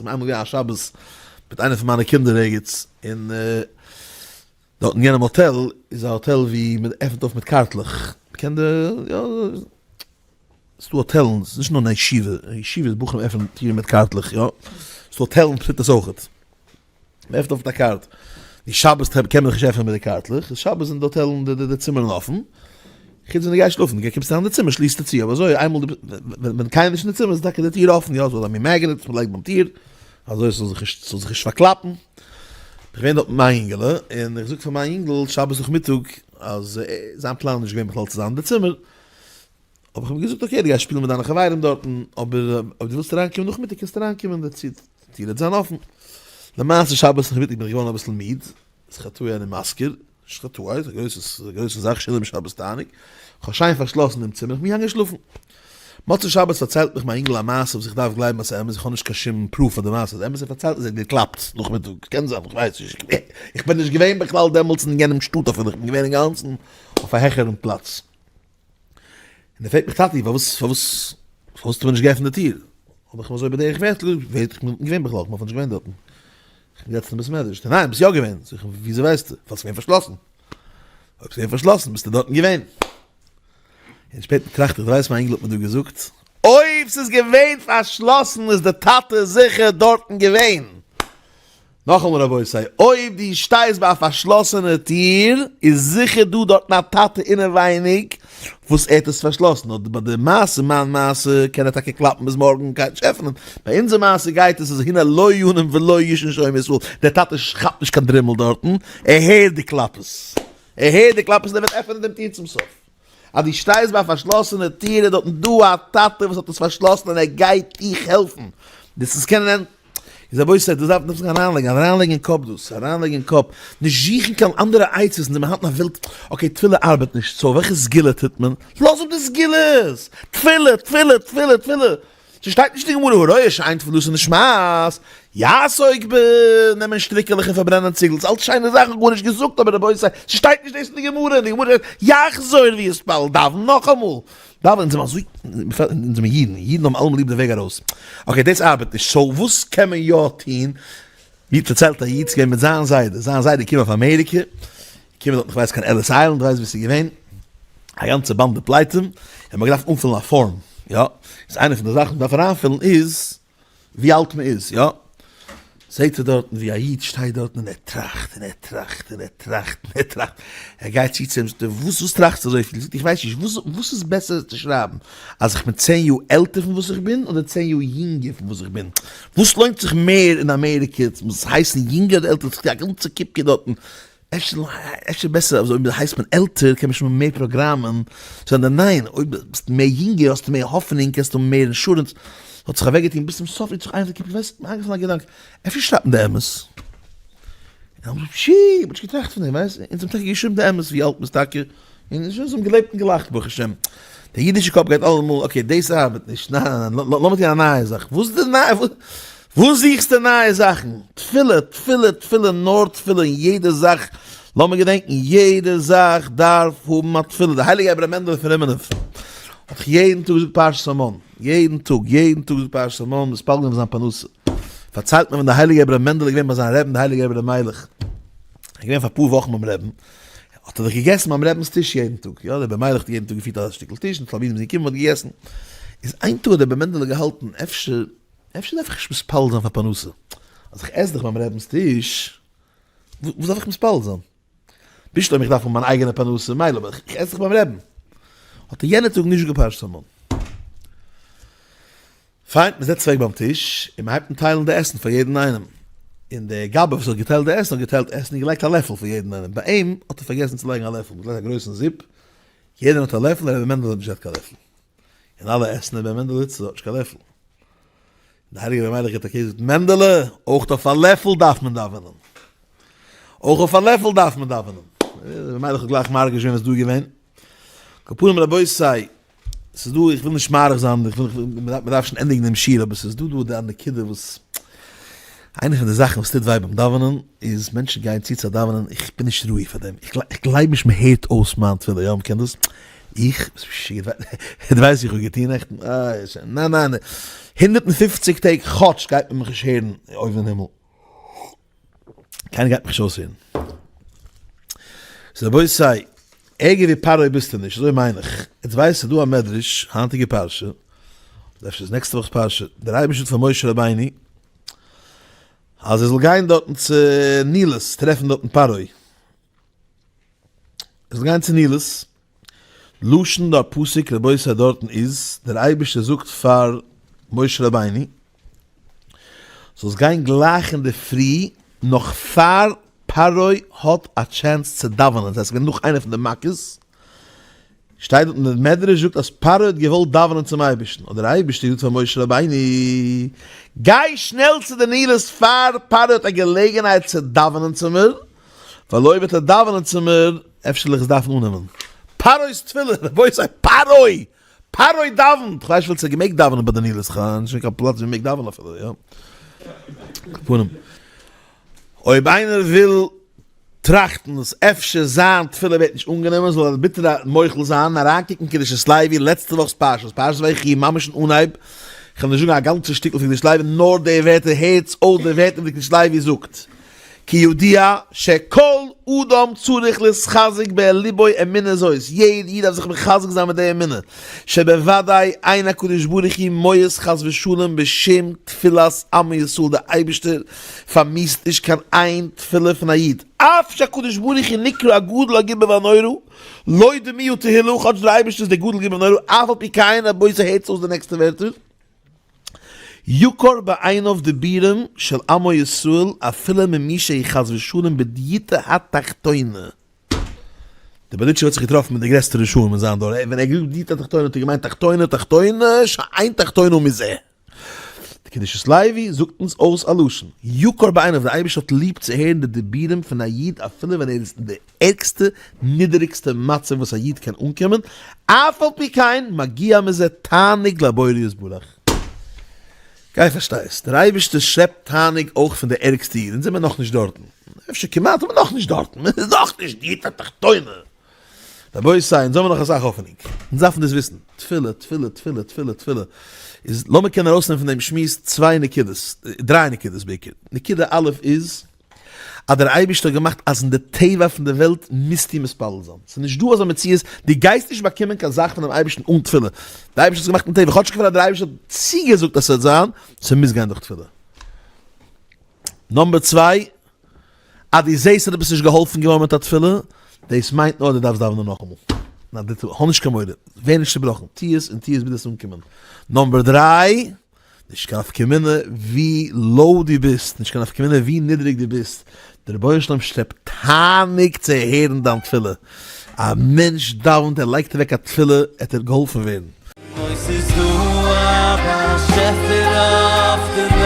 איך בין איינמאל געווען א שבת מיט איינע פון מיינע קינדער ערגעץ, און דארט אין יענעם האטעל איז א האטעל ווי מען עפנט אויף מיט קארטלעך, מ'קען די יא, ס'דא האטעלן, ס'איז נישט נאר אין א ישיבה, אין ישיבה איז בחורים עפענען טירן מיט קארטלעך יא, ס'דא האטעלן וואס טוט עס אויכעט. מען עפנט אויף מיט א קארט, די שבת קען מען דאך נישט עפענען מיט די קארטלעך, איז שבת זענען די האטעלן די צימערן אפן, חוץ ווען דו גייסט שלאפן, דו קומסט אריין אין די צימער שליסטו צו, אבער אזוי איינמאל דו ווען קיינער נישט אין די צימער איז טאקע די טיר אפן, יא ס'איז דא א מין magnet וואס מען לייגט ביים טיר, אזוי עס זאל זיך נישט ס'זאל זיך נישט פארקלאפן. איך בין דארט מיט מיין יונגעלע, און איך זאג פאר מיין יונגל שבת נאכמיטאג אז זיין פלאן איז נישט געווען בכלל צו זיין אין די צימער, האב איך אים געזאגט okay דו גייסט שפילן מיט דיינע חברים דארטן, אבער אויב דו ווילסט אריינקומען נאכמיטאג קענסטו אריינקומען, די טיר וועט זיין אפן. למעשה שבת נאכמיטאג בין איך געווארן אביסל מיד, איז חטאי אני מזכיר, נישט חטאי, ס'איז א גרויסע זאך שילם שבת תענוג, כ'האב שיין פארשלאסן דעם צימער, כ'בין געגאנגען שלאפן. מוצאי שבת פארציילט מיך מיין אינגל א מעשה וואס איך דארף גלייבן אז ס'איז אמת, איך האב נישט קיין שום proof אז די מעשה איז אמת, ער פארציילט אז ער האט געקלאפט נאכמיטאג, קען זיין, איך ווייס נישט, איך בין נישט געווען בכלל דעמאלטס אין יענעם שטאט אפילו, איך בין געווען אינגאנצן אויף א העכערן פלאץ. און ער פרעגט מיך טאטי פארוואס פארוואס פארוואס האסטו מיר נישט געעפנט די טיר? האב איך אים אזוי בדרך ווערטל געזאגט, איך בין געווען בכלל, איך בין נישט געווען דארטן, איך בין געזעצן אין בית מדרש, ניין ביסט יא געווען, זאג איך אים וויאזוי ווייסטו? ווייל ס'איז געווען פארשלאסן, אויב ס'איז געווען פארשלאסן ביסטו דארטן געווען. און שפעטער טראכט איך, דו ווייסט מיין אינגל האט מיר דא געזאגט, אויב ס'איז געווען פארשלאסן איז די טאטע זיכער דארטן געווען. נאכאמאל רבותי, אויב דו שטייסט ביי א פארשלאסענע טיר, איז זיכער דא דארטן א טאטע אינעווייניג וואס ער האט עס פארשלאסן, אדער ביי די מעשה, מיין מעשה, קען ער טאקע קלאפן ביז מארגן גייט נישט עפענען, ביי אונזער מעשה גייט עס אז הנה לא ינום ולא יישן שומר ישראל, דער טאטע כאפט נישט קיין דרימל דארטן, ער הערט די קלאפעס, ער הערט די קלאפעס און ער וועט עפענען דעם טיר צום סוף. אז דו שטייסט ביי א פארשלאסענע טיר איז דארטן דא א טאטע וואס האט עס פארשלאסן און ער גייט דיך העלפן דאס איז קענען איז רבותי דאס דארף מען זיך אריינלייגן, אריינלייגן אין קאפ דאס, אריינלייגן אין קאפ, נישט זוכן קיין אנדערע עצות, אונז זעמיר היינט אין א וועלט, okay תפילה ארבעט נישט, so וועלכע סגולה טוט מען? לאז אפ די סגולות! תפילה! תפילה! תפילה! תפילה! ס'שטייט נישט אין גמרא הרואה שאין תפילתו נשמעת, יעסוק ב נעמען שטריקעלעך און פארברענען ציגל, ס'אלץ שיינע זאכן, גארנישט געזאגט, אבער רבותי, ס'שטייט נישט דאס אין די גמרא, אין די גמרא שטייט יחזור ויתפלל, דאוון נאכאמאל, דאווען, אונז זעמער אזוי, אונז זעמער אידן, אידן האבן אלעמאל ליב די וועג ארויס, okay דאס ארבעט נישט, so וואס קען מען יא טון, ווי פארציילט א איד, ס'געווען מיט זיין זיידע, זיין זיידע געקומען אויף אמעריקע, געקומען דארטן כ'ווייס קיין Ellis Island, כ'ווייס ווי ס'איז געווען, א גאנצע באנדע פליטים, און מ'האט געדארפט אנפילן א form, יא, איז איינע פון די זאכן וואס מ'דארף אריינפילן איז, ווי אלט מען איז, יא? זעהט ער דארטן ווי א איד שטייט דארטן און ער טראכט און ער טראכט און ער טראכט און ער טראכט, ער גייט צו צו אים זאגט ער וואס וואס טראכסטו אזויפיל? זאגט ער איך ווייס נישט, וואס וואס איז בעסער צו שרייבן אז איך בין צען יאר עלטער פון וואס איך בין אדער צען יאר יונגער פון וואס איך בין? וואס לוינט זיך מער אין אמעריקע צו הייסן יונגער אדער עלטער? ס'איז א גאנצע קופקע דארטן, אפשר אפשר בעסער אז אויב הייסט מען עלטער קען מען שוין מער פראגראמען, זאגט ער ניין אויב ביסט מער יונגער האסטו מער האפענונג קענסטו האבן מער אינשורענס, האט זיך אוועק געטון ביז צום סוף איז זיך איינפאל געקומען ווייסט מיר איינגעפאלן א געדאנק אפשר שרייבט מען די אמת, און אמרו פשי איך האב נישט געטראכט פון דעם ווייסט אונז האבן טאקע געשריבן די אמת ווי אלט מען איז טאקע און שוין זיי האבן געלעבט און געלאכט ברוך השם, דער אידישע קאפ גייט אלעמאל okay דאס ארבעט נישט ניין ניין ניין לאמיר טון א נייע זאך וואס איז די נייע וואס זוכסטו נייע זאכן? תפילה, תפילה, תפילה, נאר תפילה אין יעדע זאך, לאמיר געדענקן, יעדע זאך דארף האבן א תפילה, דער הייליגער רבי ר' מענדעלע פון רימינוב האט דאך יעדן טאג געזאגט פרשת המן, יעדן טאג, יעדן טאג געזאגט פרשת המן, מתפלל געווען פאר זיין פרנסה, פארציילט מען ווען דער הייליגער רבי ר' מענדעלע איז געווען ביי זיין רעבן דער הייליגער רבי ר' מיילעך, ער איז געווען פאר אפאר וואכן ביים רעבן, האט ער דאך געגעסן ביים רעבנ'ס טיש יעדן טאג, יא, דער רבי מיילעך האט יעדן טאג געפירט א שטיקל טיש און תלמידים זענען געקומען און מ'האט געגעסן, איז איין טאג האט דער רבי מענדעלע געהאלטן אפשר אפשר דארף איך נישט מתפלל זיין פאר פרנסה? אז איך עס דאך ביים רבינ'ס טיש, וואס דארף איך מתפלל זיין? בשלמא איך דארף האבן מיין אייגענע פרנסה, מילא, אבער איך עס דאך ביים רבין. האט ער יענע טאג נישט געפארשט המן. פיין, מען זעצט זיך אוועק ביים טיש, און מען הייבט אן טיילן די עסן פאר יעדן איינעם. און דער גבאי וואס האט געטיילט די עסן האט געטיילט עסן און געלייגט א לעפל פאר יעדן איינעם. ביי אים האט ער פארגעסן צו לייגן א לעפל, מען האט געלייגט א גרויסן זופ, יעדער האט א לעפל, רבי מענדל האט נישט געהאט קיין לעפל. און אלע עסן און ביי מענדעלע איצט האט נישט קיין לעפל. און די הייליגע רבי מיילעך גיבט א קער זאגט מענדעלע אויך אויף א לעפל דארף מען דאווענען. אויך אויף א לעפל דארף מען דאווענען. רבי מיילעך האט גלייך מרגיש געווען וואס דא איז געווען. כפרים רבותי, ס'איז דא, איך וויל נישט מאריך זיין, איך וויל, מען דארף שוין ענדיגן דעם שיעור, אבער ס'איז דא דא די נקודה וואס, איינע פון די זאכן וואס טוט וויי ביים דאווענען איז מענטשן גייען צו צו א דאווענען, איך בין נישט ראוי פאר דעם, איך גלייב נישט מען הערט אויס מיין תפילה, יא מ'קען דאס? איך? ביסט משוגע? דו ווייסט ווי איך האב געטון נעכטן? איי ניין ניין 150 טעג כאטש גייט מען מיך נישט הערן אויבן אין הימל. קיינער גייט מיך נישט אויסהערן. סאו רבותי, ערגער ווי פרעה ביסטו נישט, אזוי מיין איך. יעצט ווייסט ס'איז דא א מדרש, היינטיגע פרשה, אדער אפשר איז נעקסטע וואך פרשה, דער אייבערשטער זאגט פאר משה רבינו, אז ער זאל גיין דארטן צו נילוס, טרעפן דארטן פרעה. ער זאל גיין צו נילוס, לשון דער פסוק רבותי דארטן איז, דער אייבערשטער זאגט פאר משה רבינו, זאלסט גיין גלייך אינדערפרי נאך פאר פרעה האט א chance צו דאווענען, דאס הייסט געווען נאך איינע פון די מכות, שטייט דארט אין די מדרש זאגט אז פרעה האט געוואלט דאווענען צום אייבערשטן, האט דער אייבערשטער געזאגט פאר משה רבינו, גיי שנעל צו די נילוס פאר פרעה האט א געלעגנהייט צו דאווענען צו מיר, ווייל אויב וועט ער דאווענען צו מיר, אפשר וועל איך עס דארפן אננעמען. פרעה'ס תפילה, רבותי, פרעה! פרעה דאווענט! כ'ווייס נישט ווער ס'האט געמעגט דאווענען ביי די נילוס, כ'האב נישט קיין פלאץ ווי מ'מעג דאווענען אפילו, יא. פנים. אויב איינער וויל טראכטן אז אפשר זיין תפילה ווערט נישט אנגענומען, זאל ער ביטע מוחל זיין און אריינקוקן קדושת לוי לעצטע וואך'ס פרשה, פרשת ויחי, ממש אין אנהייב, כ'וועל נישט זאגן א גאנצע שטיקל פון קדושת לוי, נאר די ווערטער, הערטס אויס די ווערטער וואס די קדושת לוי זאגט. כי ידוע שכל אדם צריך להתחזק בליבו אמונה זאת, יעדע איד דארף זיך מחזק זיין מיט די אמונה, שבוודאי אין הקדוש ברוך הוא מואס חס ושלום בשום תפילת עמו ישראל, דער אייבערשטער פארמיאוסט נישט קיין איין תפילה פון א איד, אף שהקדוש ברוך הוא נקרא הגדול הגיבור והנורא, לא דמי הוא תהילה, כאטש דער אייבערשטער איז דער גדול גיבור ונורא, אף על פי כן, רבותי הערטס אויס די נעקסטע ווערטער. יקר בעיניו דיבורים של עמו ישראל אפילו ממי שהיא חס ושלום בדיוטא התחתונה. דער בארדיטשובער האט זיך געטראפן מיט די גרעסטע רשעים אין זיין דור, ווען ער האט געזאגט דיוטא התחתונה האט ער געמיינט תחתונה תחתונה שאין תחתונה מזה. די קדושת לוי זאגט אונז אויס א לשון, יקר בעיניו, דער אייבערשטער האט ליב צו הערן די דיבורים פון א איד אפילו ווען ער איז אין די ערגסטע נידעריגסטע מצב וואס א איד קען אנקומען, אף על פי כן מגיע מזה תענוג לבורא יתברך. גיי פארשטיי עס, דער אייבערשטער שעפט תענוג אויך פון די ערגסטע איד, אונז זעמיר נאכנישט דארטן, אפשר כמעט אבער נאכנישט דארטן, מען איז נאכנישט דיוטא התחתונה. רבותי, אונז האבן נאך אסאך האפענונג, אונז דארפן דאס וויסן, תפילה, תפילה, תפילה, תפילה, תפילה, איז לאמיר קענען ארויסנעמען פון דעם שמועס צוויי נקודות, דריי נקודות בעיקר, נקודה א' איז, אז דער אייבערשטער האט געמאכט אז אין די טבע פון די וועלט מוזטו מתפלל זיין, ס'איז נישט דא אזא מציאות, דו גייסט נישט באקומען קיין זאך פונעם אייבערשטן אן תפילה, דער אייבערשטער האט עס געמאכט אין טבע, כאטש כפי דער אייבערשטער האט צוגעזאגט אז ס'וועט זיין, ס'מוז גיין דורך תפילה. number צוויי, אז דו זעסט אז דו ביסט נישט געהאלפן געווארן מיט א תפילה, דאס מיינט נאר אז דו דארפסט דאווענען נאכאמאל. האב נישט קיין מורא, ווער נישט צעבראכן, טו עס און טו עס ביז דו וועסט אנקומען. number דריי, נישט קיין נפקא מינה ווי low דו ביסט, נישט קיין נפקא מינה ווי נידריג דו ביסט, דער רבונו של עולם שטרעבט תענוג צו הערן דיין תפילה. א מענטש דאווענט, ער לייגט אוועק א תפילה, עט ער געהאלפן ווערן. אוי ס'איז דא א באשעפער אויף די.